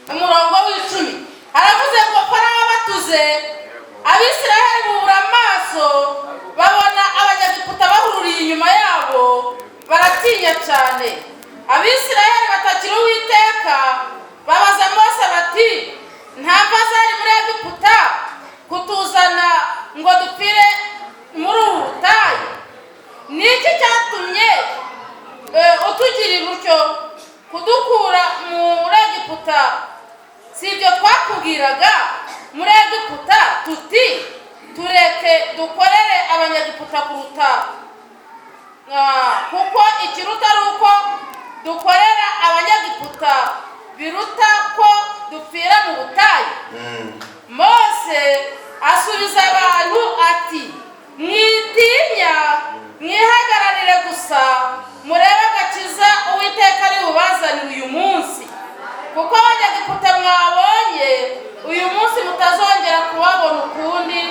Umurongo wa 10 aravuze ngo: "Farawo batuze, Abisiraheli bubura amaso, babona Abanyagiputa bahururiye inyuma yabo, baratinya cyane. Abisiraheli batakira Uwiteka, babaza Mose bati: 'Nta mva zari muri Egiputa kutuzana ngo dupfire muri ubu butayu? Ni iki cyatumye utugirira utyo kudukura muri Egiputa? Si ibyo twakubwiraga muri Egiputa tuti: Tureke dukorere Abanyagiputa kuruta, kuko ikiruta ari uko dukorera Abanyagiputa biruta ko dupfira mu butayu?' Mose asubiza abantu ati: 'Mwitinya, mwihagararire gusa, murebe agakiza Uwiteka ari bubazanire uyu munsi, kuko Abanyagiputa mwabonye uyu munsi mutazongera kubabona ukundi.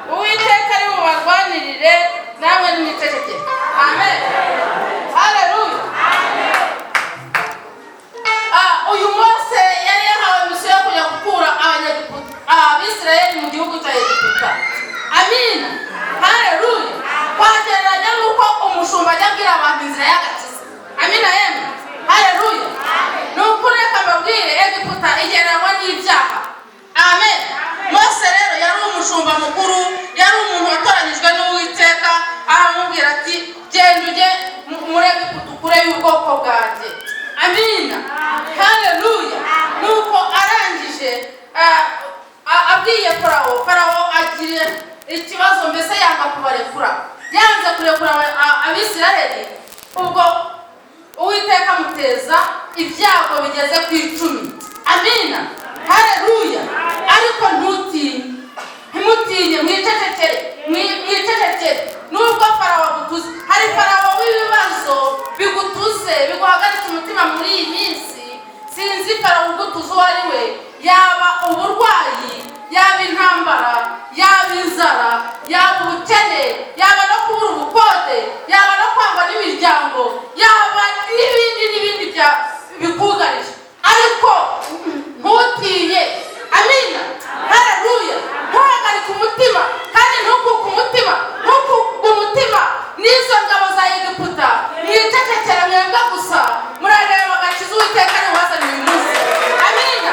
Uwiteka ari bubarwanirire, namwe nimwicecekere.'" Amen, haleluya. Uyu Mose yari yahawe misiyo yo kujya gukura Abanyagiputa, Abisirayeli mu gihugu cya Egiputa. Amina, haleluya. Twagereranya n'uko umushumba ajya abwira abantu inzira y'agakiza. Amina yemwe, haleluya. Ni ukuri, reka mbabwire, Egiputa igereranywa n'ibyaha. Amen. Mose rero yari umushumba mukuru, yari umuntu watoranyijwe n'Uwiteka. Aramubwira ati: "Genda ujye muri Egiputa, ukureyo ubwoko bwanjye." Amina, haleluya. Nuko arangije, abwiye Farawo, Farawo agira ikibazo, mbese yanga kubarekura, yanze kurekura Abisiraheli. Ubwo Uwiteka amuteza ibyago bigeze ku 10. Amina, haleluya. Ariko ntutinye, ntimutinye, mwicecekere, mwicecekere nubwo Farawo agutuze. Hari Farawo w'ibibazo bigutuze, biguhagaritse umutima muri iyi minsi. Sinzi Farawo ugutuze uwo ari we, yaba uburwayi, yaba intambara, yaba inzara, yaba ubukene, yaba no kubura ubukode, yaba no kwangwa n'imiryango, yaba n'ibindi n'ibindi bikugarije, ariko ntutinye. Amina, haleluya. Ntuhagarike umutima kandi ntukuke umutima, ntukuke umutima n'izo ngabo za Egiputa. Mwicecekere mwebwe gusa, murareba agakiza Uwiteka ari bubazaniye uyu munsi. Amina,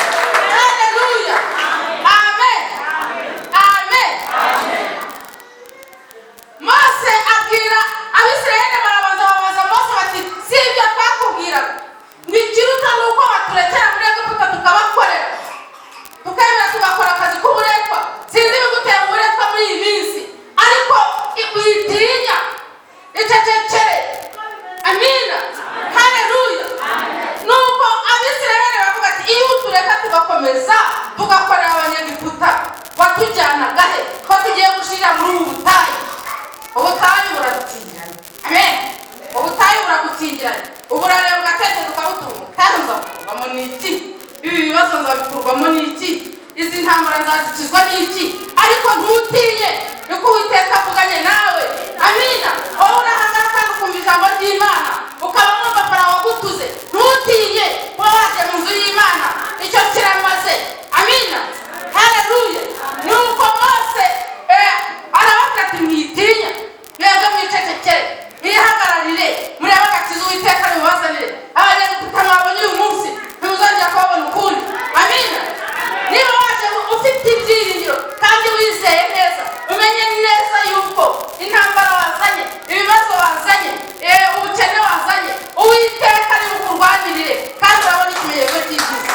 haleluya. Amen, amen. Mose abwira Abisirayeli, barabanza babaza Mose bati: "Si ibyo twakubwiraga ngo ikiruta ni uko baturekera muri Egiputa tukabakorera, tukemera tugakora akazi k'uburetwa?" Sinzi ibigutera uburetwa muri iyi minsi, ariko witinya, icecekere. Amina, haleluya. Nuko Abisirayeli baravuga ati: "Iyo utureka tugakomeza tugakorera Abanyegiputa, watujyanaga he ko tugiye gushirira muri ubu butayu?" Ubutayu buradukingiranye. Amen. Ubutayu buragukingiranye. Ubu urareba ugatekereza, ukabutunga kandi nzabukurwamo n'iki? Ibi bibazo nzabikurwamo n'iki? Izi ntambara nzazikizwa n'iki? Ariko ntutinye, niko Uwiteka avuganye nawe. Amina. Wowe urahangara kandi ukumva ijambo ry'Imana, ukaba mwumva Farawo wagutuze, ntutinye. Kuba wagiye mu nzu y'Imana, icyo kiramaze. Amina, haleluya. Nuko Mose arababwira ati: "Mwitinya, mwebwe mwicecekere, mwihagararire, murebe agakiza Uwiteka bimubazanire. Abanyegiputa mwabonye uyu munsi ntimuzongera kubabona ukundi." Amina. Niba waje ufite ibyiringiro kandi wizeye neza, umenye neza yuko intambara wazanye, ibibazo wazanye, ubukene wazanye, Uwiteka ari bukurwanirire, kandi urabona ikimenyetso cy'ibyiza.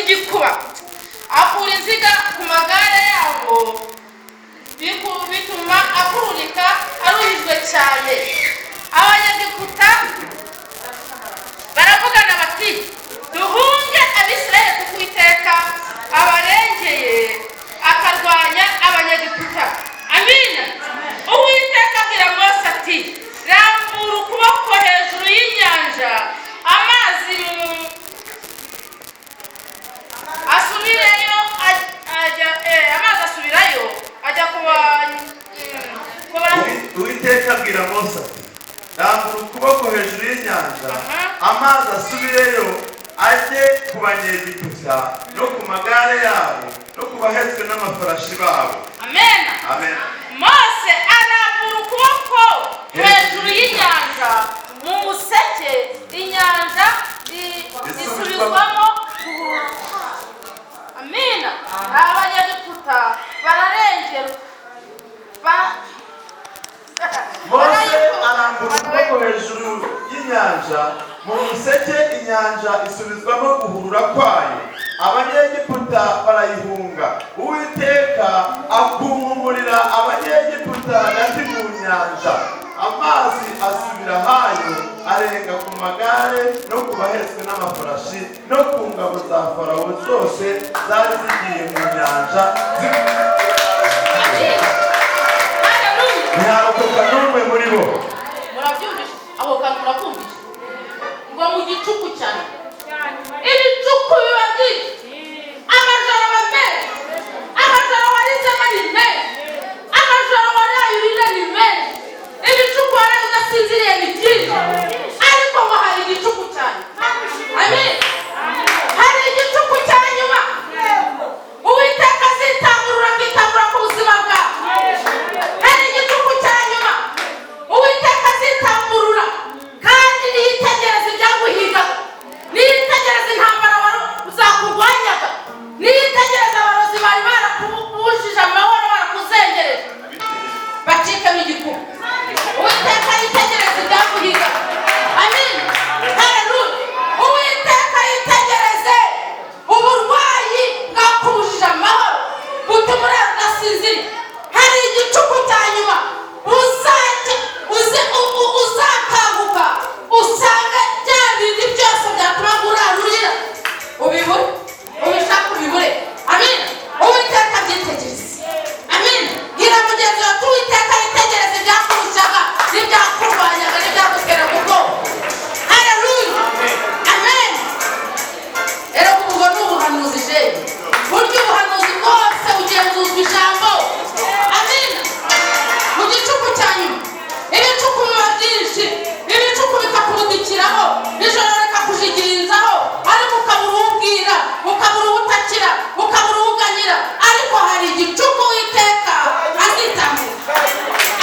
igikuba, akura inziga ku magare yabo, bituma akururika aruhijwe cyane. Abanyegiputa baravugana bati: "Duhunge Abisirayeli, kuko Uwiteka abarengeye akarwanya Abanyegiputa." Amina. Uwiteka abwira Mose ati: "Rambura ukuboko hejuru y'inyanja, amazi mu asubireyo ajya amazi asubirayo ajya kuba." Uwiteka abwira Mose ati: "Rambura ukuboko hejuru y'inyanja, amazi asubireyo ajye ku Banyegiputa no ku magare yabo no ku bahetswe n'amafarashi babo." Amen. Amen. Mose arambura ukuboko hejuru y'inyanja mu museke, inyanja isubizwamo. Amina. Abanyegiputa bararengerwa. Mose arambura ukuboko hejuru y'inyanja mu museke, inyanja isubizwamo guhurura kwayo, Abanyegiputa barayihunga. Uwiteka akunkumurira Abanyegiputa hagati mu nyanja, amazi asubira ahayo, arenga ku magare no ku bahetswe n'amafarashi no ku ngabo za Farawo zose zari zigiye mu nyanja. Amina. Haleluya. Ntiharokoka n'umwe muri bo. Murabyumvishe? Ako kantu murakumvishe? Ngo mu gicuku cyane, ibicuku biba byinshi, amajoro aba menshi, amajoro warizemo ni menshi, amajoro waraye urira ni menshi, ibicuku waraye udasinziriye ni byinshi, ariko ngo hari igicuku cyane. Amen. Hari igicuku cya nyuma Uwiteka azitamurura, akitamura ku buzima bwawe. Hari igicuku cya nyuma Uwiteka azitamurura, kandi niyitegereza ibyaguhigaga, niyitegereza intambara wari zakurwanyaga, niyitegereza abarozi bari barakubujije amahoro, barakuzengereje, bacikamo igikuba. Uwiteka yitegereza ibyaguhigaga. Amin. Haleluya. Uwiteka yitegereze uburwayi bwakubujije amahoro, butuma urara udasinziriye. Hari igicuku cya nyuma uzajya uzakanguka, usanga bya bindi byose byatumaga urara urira ubibure, ubishaka ubibure. Amin. Uwiteka abyitegereze. Amin. Bwira mugenzi wawe ati: "Uwiteka yitegereze ibyakurushaga n'ibyakurwanyaga n'ibyaguteraga ubwoba." Haleluya. Amen. Rero ubwo ni ubuhanuzi shenge. Burya ubuhanuzi bwose bugenzuzwa ijambo. Amen. Mu gicuku cya nyuma, ibicuku biba byinshi, ibicuku bikakubudikiraho, ijoro rikakujigirizaho, ariko ukabura uwubwira, ukabura uwutakira, ukabura uwuganyira, ariko hari igicuku Uwiteka azitambuka.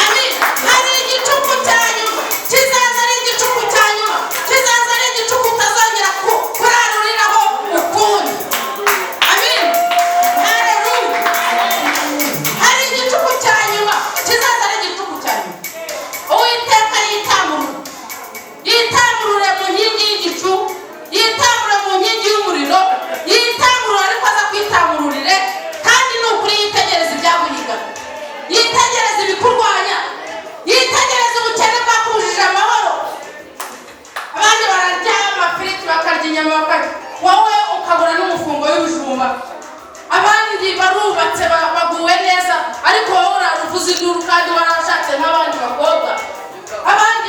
Amen. Hari igicuku cya nyuma kizaza, ari igicuku cya nyuma kizaza, ari igicuku utazongera kuraruriraho ukundi. Amen. Haleluya. Hari igicuku cya nyuma kizaza, ari igicuku cya nyuma Uwiteka yitamurura, yitamurure mu nkingi y'igicu, yitamurure mu nkingi y'umuriro, yitamurure, ariko aza kwitamururire. Kandi ni ukuri, yitegereza ibyaguhigaga, yitegereza ibikurwanya, yitegereza ubukene bwakubujije amahoro. Abandi bararya amafiriti, bakarya inyama, bakarya, wowe ukabura n'umufungo w'ibijumba. Abandi barubatse, baguwe neza, ariko wowe uraruvuza induru kandi warashatse nk'abandi bakobwa. Abandi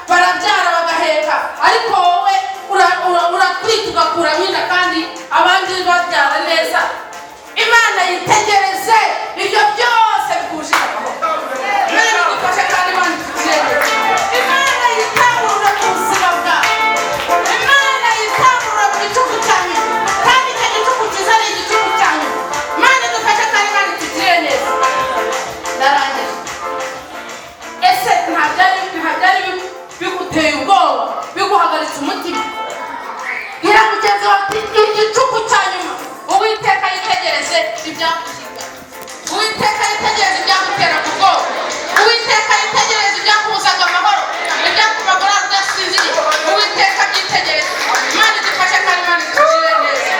barabyara bagaheka, ariko wowe uratwita ugakuramo inda kandi abandi babyara neza. Imana yitegereze ibyo byose bikubujije amahoro. Imana idufashe kandi Imana itugirire neza. Imana yitamurura ku buzima bwawe. Imana yitamurura mu gicuku cya nyuma, kandi icyo gicuku cyiza ari igicuku cya nyuma. Imana idufashe kandi Imana itugirire neza. Ndarangije. Ese nta byari biguteye ubwoba, biguhagaritse umutima? Bwira mugenzi wawe ati: "Igicuku cya nyuma, Uwiteka yitegereze ibyaguhiga, Uwiteka yitegereze ibyaguteraga ubwoba, Uwiteka yitegereze ibyakubuzaga amahoro, ibyatumaga urara udasinziriye. Uwiteka abyitegereze." Imana idufashe kandi Imana itugirire neza.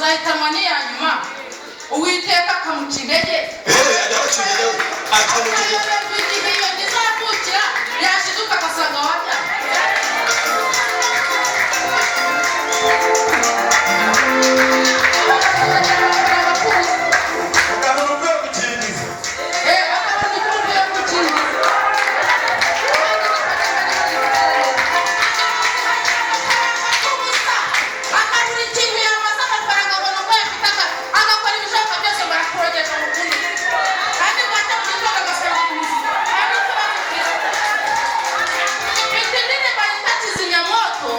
Uzahitanwa n'iya nyuma, Uwiteka akamuca intege. Ajya abaca intege, akamuca intege. Akayoberwa igihe iyo nda izavukira, yashiduka agasanga wabyaye. Ukabona uvuye gukingiza. Akabona uko uvuye gukingiza. Akabura ikintu yamaze amafaranga, abona uko yafite, agakora ibishoboka byose ngo arakurogesha mu kundi, kandi bwacya mu gitondo agasanga ubuzima hari ikibazo cyiza. Mfite indirimbo yitwa Kizimyamoto.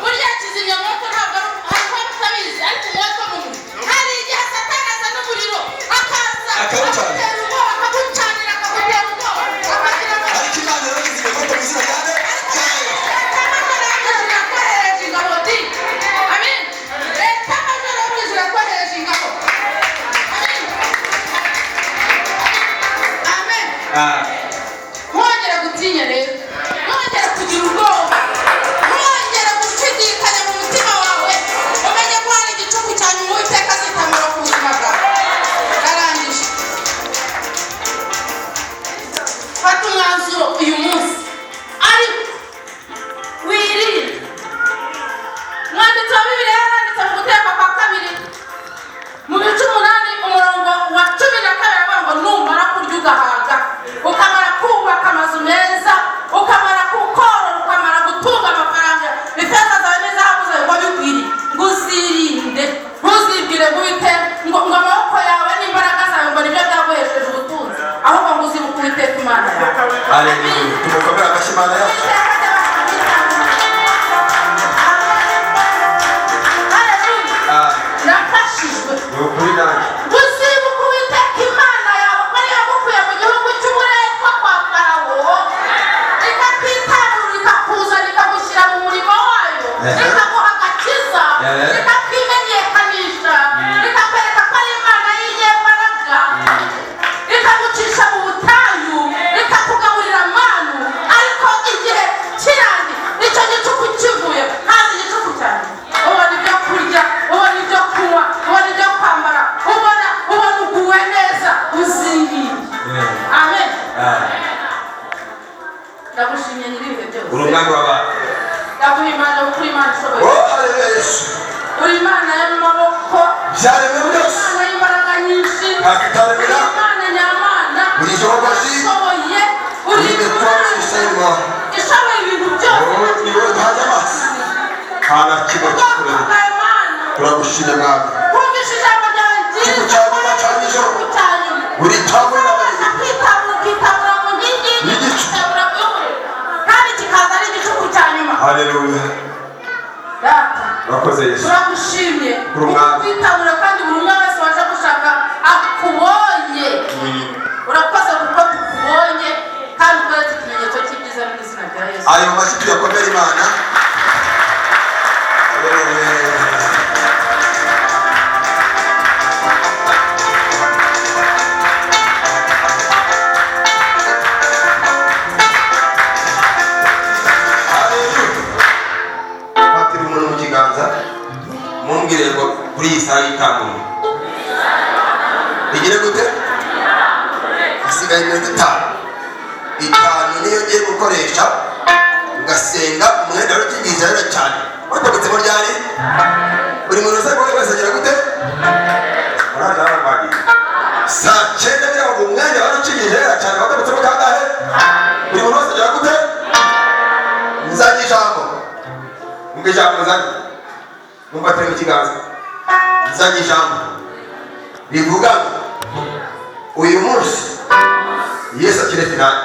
Burya kizimyamoto ntabwo ari hariho abatabizi, ariko umwoto ni umuriro. Hari igihe Satani azana umuriro, akaza Akawucana. akagutera ubwoba, akagucanira, akagutera ubwoba, akagira ngo Ariko Imana yaragize ibikorwa mu izina rya nde? Leta y'amajoro yo mu ijuru yakohereje ingabo di. Amen. Leta y'amajoro yo mu ijuru yakohereje ingabo. Amen. Amen. Ntwongere gutinya rero, ntwongere kugira ubwoba, ntwongere gushidikanya mu mutima wawe. Umenye ko hari igicuku cya nyuma Uwiteka azitamura ku buzima bwawe. Ndarangije. Fata umwanzuro uyu munsi, ariko wirinde. Umwanditsi wa Bibiliya yaranditse mu Gutegeka kwa Kabiri, mu bice 8, umurongo wa 12, aravuga ngo numara kurya ugahaga, ukamara kubaka amazu meza, ukamara korora, ukamara gutunga amafaranga, ifeza zawe n'izahabu zawe ngo bikwiriye, ngo uzirinde, ntuzibwire ngo Uwiteka ngo amaboko yawe n'imbaraga zawe ngo nibyo byaguhesheje ubutunzi, ahubwo ngo uzibuke Uwiteka Imana yawe. Haleluya! Tumukomere amashyi Imana yacu. Haleluya! Nafashijwe. Ni ukuri nanjye. Uzibuka Uwiteka Imana yawe ko ariyo yagukuye mu gihugu cy'uburetwa kwa Farawo, ikakwitarura, ikakuzana, ikagushyira mu murimo wayo, ikaguha agakiza, ikakwimenyekanisha, ikakwereka ko ari Imana y'inyembaraga, ikagucisha mu butayu, ikakugaburira manu. Ariko igihe kirangiye, icyo gicuku kivuye, haza igicuku cyane. Ubona ibyo kurya, ubona ibyo kunywa, ubona ibyo kwambara, ubona uguwe neza. Uzirinde. Amen. Ndagushimye Nyir'ibihe byose. Uri umwami w'abantu. Ndaguha Imana kuko uri Imana ishoboye. Oh, haleluya, Yesu! Uri Imana y'amaboko. Byaremwe byose. Imana y'imbaraga nyinshi. Ntakitaremera. Uri Imana nyamana. Uri Jehova Jireh. Ishoboye. Uri Uri Imana Imana. ishoboye ibintu byose. Oh, ni wowe duhanze amaso, nta na kimwe Ubwoko kikureba. bwawe, Mana. Turagushimye, Mwami. Kumvisha ijambo ryawe ryiza. Igicuku cya nyuma cya nijoro. Igicuku cya nyuma. Uri tamwe Ubasha n'abarezi. kwitabura, ukitabura mu nkingi y'igicu, N'igicu. ukitabura mu y'umuriro, kandi kikaza ari igicuku cya nyuma. Haleluya! Data, Urakoze, Yesu. turagushimye. Uri umwami. Kwitabura, kandi buri umwe wese waje gushaka akubonye. Urakoze kuko tukubonye kandi utweretse ikimenyetso cy'ibyiza mu izina rya Yesu. Ayo mashyi tuyakomere Imana. Haleluya. Haleluya. Fatira umuntu mu kiganza, mumbwire ngo kuri iyi saha y'itanguye igire gute? Hasigaye iminota 5. 5 niyo ngiye gukoresha ngasenga. Umwenda wari rero cyane watabitsemo ryari? Buri muntu wese akora wese agira gute? Muraza hano saa 9 biravuga, umwenda wari ukingije cyane watabitsemo kangahe? Buri muntu wese agira gute? Nzanye ijambo. Mbwe ijambo nzanye, mumfatire mu kiganza. Nzanye ijambo rivuga ngo uyu munsi Yesu akire finale.